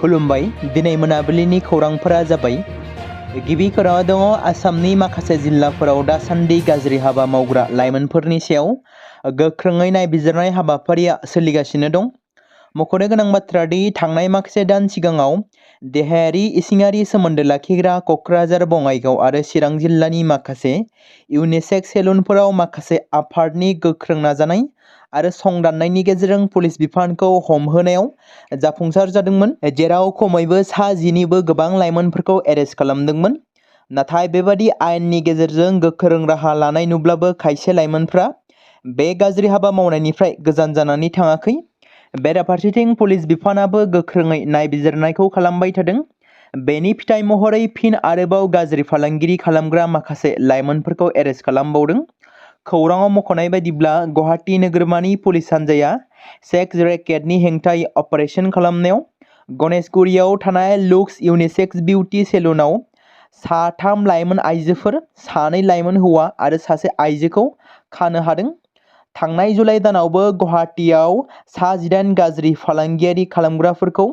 खुलुमबाय दिनै मोनाबिलिनि खौरांफोरा जाबाय गिबि खौराङा दङ आसामनि माखासे जिल्लाफोराव दासान्दि गाज्रि हाबा मावग्रा लाइमोनफोरनि सायाव गोख्रोङै नायबिजिरनाय हाबाफारिया सोलिगासिनो दं। मख'नो गोनां बाथ्रा दि थांनाय माखासे दान सिगाङाव देहायारि इसिङारि सोमोन्दो लाखिग्रा क'क्राझार बङाइगाव आरो चिरां जिल्लानि माखासे इउनिसेक्स सेलुनफोराव माखासे आफादनि गोख्रों नाजानाय आरो संदाननायनि गेजेरजों पुलिस बिफानखौ हमहोनायाव जाफुंसार जादोंमोन, जेराव खमैबो सा 10निबो गोबां लाइमोनफोरखौ एरेस्ट खालामदोंमोन। नाथाय बेबादि आयेननि गेजेरजों गोख्रों राहा लानाय नुब्लाबो खायसे लाइमोनफ्रा बे गाज्रि हाबा मावनायनिफ्राय गोजान जानानै थाङाखै। बेराफारसेथिं पुलिस बिफानाबो गोख्रोङै नायबिजिरनायखौ खालामबाय थादों। बेनि फिथाइ महरै फिन आरोबाव गाज्रि फालांगिरि खालामग्रा माखासे लाइमोनफोरखौ एरेस्ट खालामबावदों। खौराङाव मख'नाय बायदिब्ला गुवाहाटि नोगोरमानि पुलिस हान्जाया सेक्स रेकेटनि हेंथायै अपारेशन खालामनायाव गणेशगुरियाव थानाय लुक्स इउनिसेक्स बिउटि सेलुनाव 3 लाइमोन आइजोफोर, 2 लाइमोन हौवा आरो 1 आइजोखौ खानो हादों। थांनाय जुलाइ दानावबो गुवाहाटियाव सा 18 गाज्रि फालांगियारि खालामग्राफोरखौ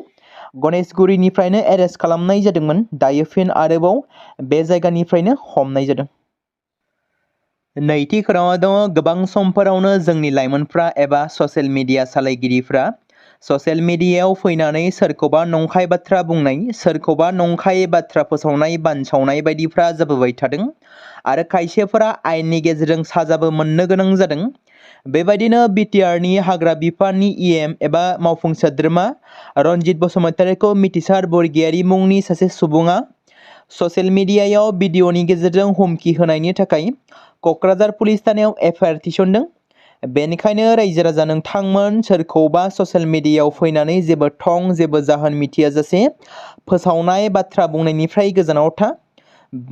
गणेशगुरिनिफ्रायनो एरेस्ट खालामनाय जादोंमोन। दायो फिन आरोबाव बे जायगानिफ्रायनो हमनाय जादों। नैथि खौराङा दङ गोबां समफोरावनो जोंनि लाइमोनफ्रा एबा ससियेल मिडिया सालायगिरिफ्रा ससियेल मिडियायाव फैनानै सोरखौबा नंखाय बाथ्रा बुंनाय, सोरखौबा नंखाय बाथ्रा फोसावनाय बानसावनाय बायदिफ्रा जाबोबाय थादों आरो खायसेफोरा आयेननि गेजेरजों साजाबो मोननो गोनां जादों। बेबायदिनो बिटिआरनि हाग्रा बिफाननि इएम एबा मावफुं सोद्रोमा रनजित बसुमतारीखौ मिथिसार बरगयारी मुंनि सासे सुबुङा ससियेल मिडियायाव भिडिअनि गेजेरजों हुमखि होनायनि थाखाय क'क्राझार पुलिस थानायाव एफआइआर थिसनदों। बेनिखायनो रायजो राजा नोंथांमोन सोरखौबा ससियेल मिडियायाव फैनानै जेबो थं जेबो जाहोन मिथियाजासे फोसावनाय बाथ्रा बुंनायनिफ्राय गोजानाव था।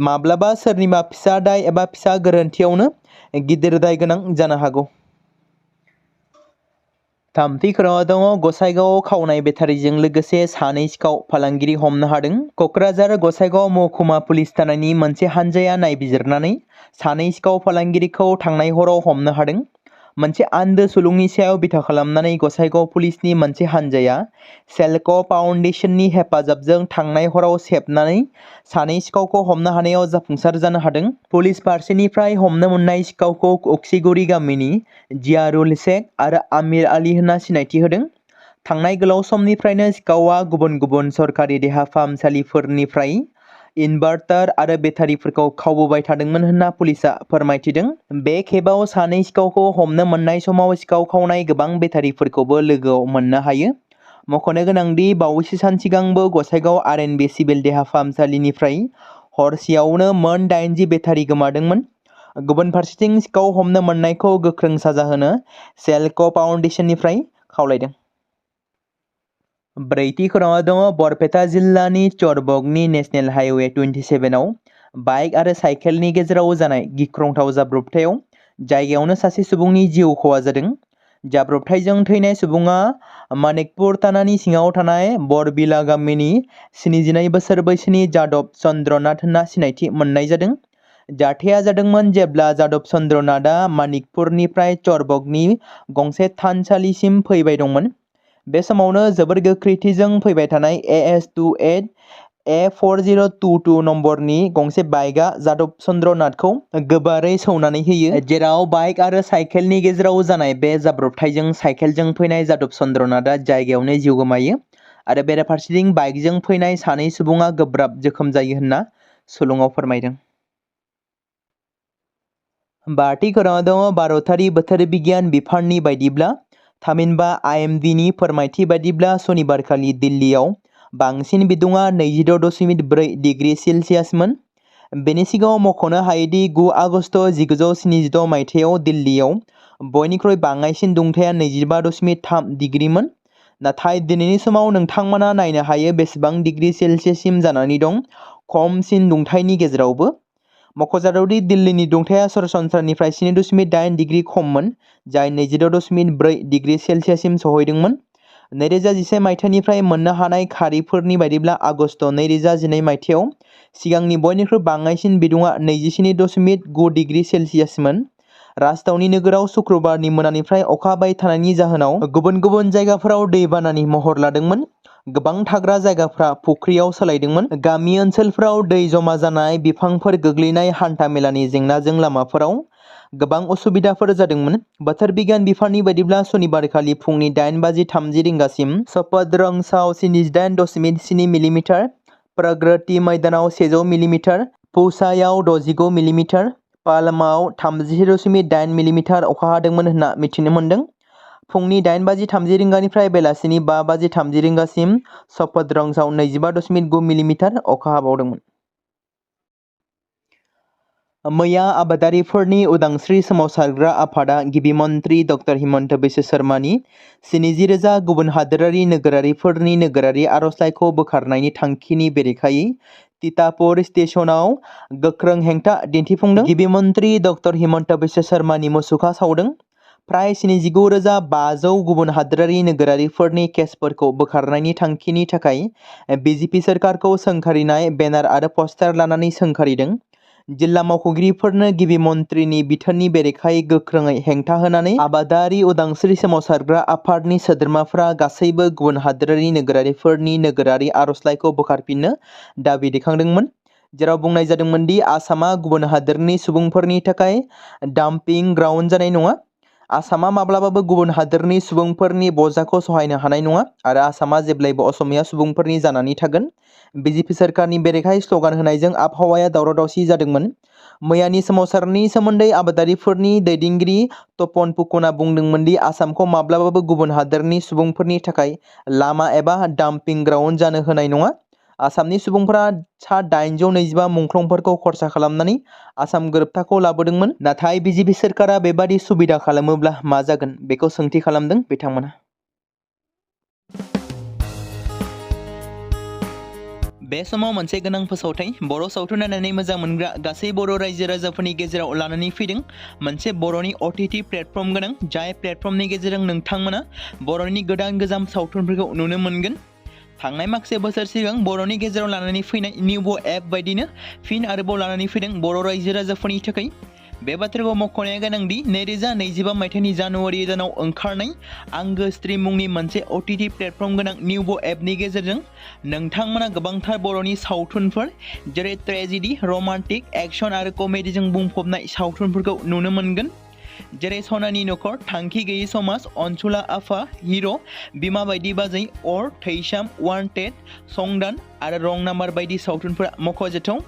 माब्लाबा सोरनिबा फिसा दाय एबा फिसा गोरोन्थियावनो गिदिर दाय गोनां जानो हागौ। थामथि खौराङा दङ गसाइगावआव खावनाय बेटारिजों लोगोसे 2 सिखाव फालांगिरि हमनो हादों। क'क्राझार गसाइगाव महकुमा पुलिस थानायनि मोनसे हान्जाया नायबिजिरनानै 2 सिखाव फालांगिरिखौ थांनाय हराव हमनो हादों। मोनसे आन्दो सुलुंनि सायाव बिथा खालामनानै गसाइगाव पुलिसनि मोनसे हान्जाया सेल्क' फाउन्डेसननि हेफाजाबजों थांनाय हराव सेबनानै 2 सिखावखौ हमनो हानायाव जाफुंसार जानो हादों। पुलिस फारसेनिफ्राय हमनो मोननाय सिखावखौ अक्सिगुरि गामिनि जियारुल शेख आरो आमिर आली होनना सिनायथि होदों। थांनाय गोलाव समनिफ्रायनो सिखावआ गुबुन गुबुन सरकारि देहा फाहामसालिफोरनिफ्राय इनभार्टार आरो बेटारिफोरखौ खावबोबाय थादोंमोन होनना पुलिसआ फोरमायथिदों। बे खेबाव 2 सिखावखौ हमनो मोननाय समाव सिखाव खावनाय गोबां बेटारिफोरखौबो लोगोआव मोननो हायो। मख'नो गोनांदि बावैसो सान सिगांबो गसाइगाव आरएनबि सिभिल देहा फाहामसालिनिफ्राय हरसेयावनो मोन 80 बेटारि गोमादोंमोन। गुबुन फारसेथिं सिखाव हमनो मोननायखौ गोख्रों साजा होनो सेल्क' फाउन्डेसननिफ्राय खावलायदों। ब्रैथि खौराङा दङ बरपेटा जिल्लानि चरबगनि नेशनेल हाइवे 27आव बाइक आरो साइकेलनि गेजेराव जानाय गिख्रंथाव जाब्रबथायाव जायगायावनो सासे सुबुंनि जिउ खहा जादों। जाब्रबथायजों थैनाय सुबुङा मानिकपुर थानानि सिङाव थानाय बरबिला गामिनि 72 बोसोर बैसोनि जादब चन्द्रनाथ होनना सिनायथि मोननाय जादों। जाथाया जादोंमोन जेब्ला जादब चन्द्रनाथआ मानिकपुरनिफ्राय चरबगनि गंसे थानसालिसिम फैबाय दंमोन। बे समावनो जोबोर गोख्रैथिजों फैबाय थानाय AS28 A4022 नम्बरनि गंसे बाइकआ जादब चन्द्रनाथखौ गोबारै सौनानै होयो। जेराव बाइक आरो साइकेलनि गेजेराव जानाय बे जाब्रबथायजों साइकेलजों फैनाय जादब चन्द्रनाथआ जायगायावनो जिउ गोमायो आरो बेराफारसेथिं बाइकजों फैनाय 2 सुबुङा गोब्राब जोखोम जायो होनना सुलुङाव फोरमायदों। बाथि खौराङा दङ भारतारि बोथोर बिगियान बिफाननि बायदिब्ला थामहिनबा IMDनि फोरमायथि बायदिब्ला सनिबारखालि दिल्लीयाव बांसिन बिदुङा 26.4 डिग्री सेल्सियासमोन। बेनि सिगाङाव मख'नो हायोदि 9 आगस्ट 1976 मायथाइयाव दिल्लीयाव बयनिख्रुइ बाङाइसिन दुंथाया 25.3 डिग्रीमोन। नाथाय दिनैनि समाव नोंथांमोना नायनो हायो बेसेबां डिग्री सेल्सियाससिम जानानै दं खमसिन दुंथायनि गेजेरावबो। मख'जाथावदि दिल्लीनि दुंथाया सरासनस्रानिफ्राय 7.8 डिग्री खममोन, जाय 26.4 डिग्री सेल्सियाससिम सहैदोंमोन। 2011 मायथाइनिफ्राय मोननो हानाय खारिफोरनि बायदिब्ला आगस्ट 2011 मायथाइयाव सिगांनि बयनिख्रुइ बाङाइसिन बिदुङा 27.9 डिग्री सेल्सियासमोन। राजधानी नोगोराव शुक्रबारनि मोनानिफ्राय अखा हाबाय थानायनि जाहोनाव गुबुन गुबुन जायगाफोराव दैबानानि महर लादोंमोन। गोबां थाग्रा जायगाफ्रा फुख्रियाव सोलायदोंमोन। गामि ओनसोलफोराव दै जमा जानाय, बिफांफोर गोग्लैनाय, हान्था मेलानि जेंनाजों लामाफोराव गोबां असुबिदाफोर जादोंमोन। बोथोर बिगियान बिफाननि बायदिब्ला सनिबारखालि फुंनि 8:30 रिंगासिम सपद्रंसाव 78.7 मिलिमिटार, प्रगति मैदानाव 100 मिलिमिटार, पौसायाव 69 मिलिमिटार, पालमाव 30.8 मिलिमिटार अखा हादोंमोन होनना मिथिनो मोन्दों। फुंनि 8:30 रिंगानिफ्राय बेलासिनि 5:30 रिंगासिम सपद्रंसाव 25.9 मिलिमिटार अखा हाबावदोंमोन। मैया आबादारिफोरनि उदांस्रि सोमावसारग्रा आफादा गिबि मन्थ्रि ड हिमन्त बिश्व शर्मानि 70,000 गुबुन हादोरारि नोगोरारिफोरनि नोगोरारि आर'जलाइखौ बोखारनायनि थांखिनि बेरेखायै तितापुर स्टेशनाव गोख्रों हेंथा दिन्थिफुंदों। गिबि मन्थ्रि ड हिमन्त बिश्व शर्मानि मुसुखा सावदों। फ्राय 79,500 गुबुन हादोरारि नोगोरारिफोरनि केसफोरखौ बोखारनायनि थांखिनि थाखाय बिजेपि सोरखारखौ सोंखारिनाय बेनार आरो पस्टार लानानै सोंखारिदों। जिल्ला मावख'गिरिफोरनो गिबि मन्थ्रिनि बिथोननि बेरेखायै गोख्रोङै हेंथा होनानै आबादारि उदांस्रि सोमावसारग्रा आफादनि सोद्रोमाफोरा गासैबो गुबुन हादोरारि नोगोरारिफोरनि नोगोरारि आर'जलाइखौ बोखारफिननो दाबि दैखांदोंमोन, जेराव बुंनाय जादोंमोन दि आसामा गुबुन हादोरनि सुबुंफोरनि थाखाय डाम्पिं ग्राउन्ड जानाय नङा। आसामा माब्लाबाबो गुबुन हादोरनि सुबुंफोरनि बजाखौ सहायनो हानाय नङा आरो आसामा जेब्लायबो असमिया सुबुंफोरनि जानानै थागोन। बिजेपि सोरखारनि बेरेखायै स्ल'गान होनायजों आबहावाया दावराव-दावसि जादोंमोन। मैयानि सोमावसारनि सोमोन्दै आबादारिफोरनि दैदेनगिरि तपन फुकना बुंदोंमोन दि आसामखौ माब्लाबाबो गुबुन हादोरनि सुबुंफोरनि थाखाय लामा एबा डाम्पिं ग्राउन्ड जानो होनाय नङा। आसामनि सुबुंफोरा सा 825 मुंख्लंफोरखौ खरसा खालामनानै आसाम गोरोबथाखौ लाबोदोंमोन। नाथाय बिजेपि सोरखारा बेबादि सुबिदा खालामोब्ला मा जागोन बेखौ सोंथि खालामदों बिथांमोना। बे समाव मोनसे गोनां फोसावथाय बर' सावथुन नायनानै मोजां मोनग्रा गासै बर' रायजो राजाफोरनि गेजेराव लानानै फैदों मोनसे बर'नि OTT प्लेटफर्म गोनां, जाय प्लेटफर्मनि गेजेरजों नोंथांमोना बर'नि गोदान गोजाम सावथुनफोरखौ नुनो मोनगोन। थांनाय माखासे बोसोर सिगां बर'नि गेजेराव लानानै फैनाय निउबो एप बायदिनो फिन आरोबाव लानानै फैदों बर' रायजो राजाफोरनि थाखाय। बे बाथ्राखौ मख'नाया गोनांदि 2025 मायथाइनि जानुवारि दानाव ओंखारनाय आंगो स्ट्रिम मुंनि मोनसे OTT प्लेटफर्म गोनां निउबो एपनि गेजेरजों नोंथांमोना गोबांथार बर'नि सावथुनफोर जेरै ट्रेजेडि, रमान्टिक, एक्शन आरो कमेडिजों बुंफबनाय सावथुनफोरखौ नुनो मोनगोन। जेरै सनानि नखर, थांखि गैयै समाज, अनसुला आफा, हिर', बिमा बायदि बाजै, अर, थैसाम, वान्टेड, संदान आरो रं नाम्बार बायदि सावथुनफोरा मख'जाथाव।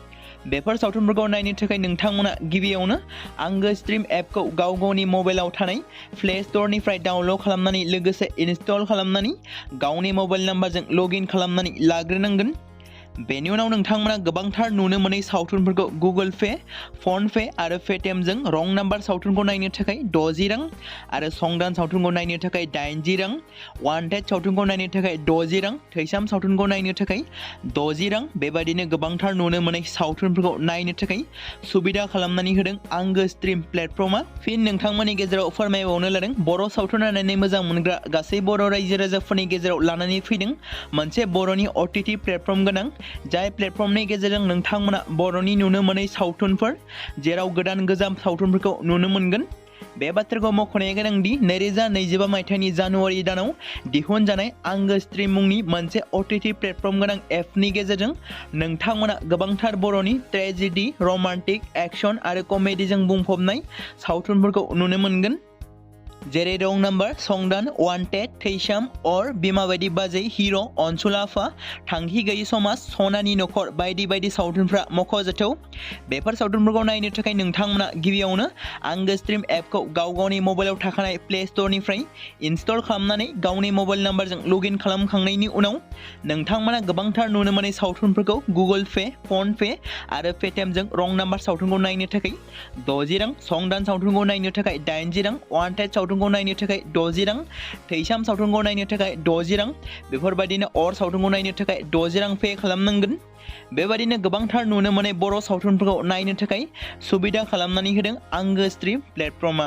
बेफोर सावथुनफोरखौ नायनो थाखाय नोंथांमोना गिबियावनो आंगो स्ट्रिम एपखौ गाव गावनि मबाइलाव थानाय प्ले स्ट'रनिफ्राय डाउनल'ड खालामनानै लोगोसे इनस्टल खालामनानै गावनि मबाइल नाम्बारजों लग इन खालामनानै लाग्रोनांगोन। बेनि उनाव नोंथांमोना गोबांथार नुनो मोनै सावथुनफोरखौ गुगोल पे, फन पे आरो पेटिएमजों रं नाम्बार सावथुनखौ नायनो थाखाय 60 रां आरो संदान सावथुनखौ नायनो थाखाय 80 रां, वान्टेड सावथुनखौ नायनो थाखाय 60 रां, थैसाम सावथुनखौ नायनो थाखाय 60 रां बेबायदिनो गोबांथार नुनो मोनै सावथुनफोरखौ नायनो थाखाय सुबिदा खालामनानै होदों आंगो स्ट्रिम प्लेटफर्मा। फिन नोंथांमोननि गेजेराव फोरमायबावनो लादों बर' सावथुन नायनानै मोजां मोनग्रा गासै बर' रायजो राजाफोरनि गेजेराव लानानै फैदों मोनसे बर'नि OTT प्लेटफर्म गोनां, जाय प्लेटफर्मनि गेजेरजों नोंथांमोना बर'नि नुनो मोनै सावथुनफोर जेराव गोदान गोजाम सावथुनफोरखौ नुनो मोनगोन। बे बाथ्राखौ मख'नाया गोनांदि 2025 मायथाइनि जानुवारि दानाव दिहुनजानाय आंगो स्ट्रिम मुंनि मोनसे OTT प्लेटफर्म गोनां एपनि गेजेरजों नोंथांमोना गोबांथार बर'नि ट्रेजेडि, रमान्टिक, एक्शन आरो कमेडिजों बुंफबनाय सावथुनफोरखौ नुनो मोनगोन। जेरै रं नाम्बार, संदान, वान्टेड, थैसाम, अर, बिमा बायदि बाजै, हिर', अनसुला आफा, थांखि गैयै समाज, सनानि नखर बायदि बायदि सावथुनफ्रा मख'जाथाव। बेफोर सावथुनफोरखौ नायनो थाखाय नोंथांमोना गिबियावनो आंगो स्ट्रिम एपखौ गाव गावनि मबाइलाव थाखानाय प्ले स्ट'रनिफ्राय इनस्टल खालामनानै गावनि मबाइल नाम्बारजों लग इन खालामखांनायनि उनाव नोंथांमोना गोबांथार नुनो मोनै सावथुनफोरखौ गुगोल पे, फन पे आरो पेटिएमजों रं नाम्बार सावथुनखौ नायनो थाखाय 60 रां, संदान सावथुनखौ नायनो थाखाय 80 रां, वान्टेड सावथुनखौ नायनो थाखाय 60 रां, थैसाम सावथुनखौ नायनो थाखाय 60 रां बेफोरबायदिनो अर सावथुनखौ नायनो थाखाय 60 रां पे खालामनांगोन। बेबायदिनो गोबांथार नुनो मोनै बर' सावथुनफोरखौ नायनो थाखाय सुबिदा खालामनानै होदों आंगो स्ट्रिम प्लेटफर्मा।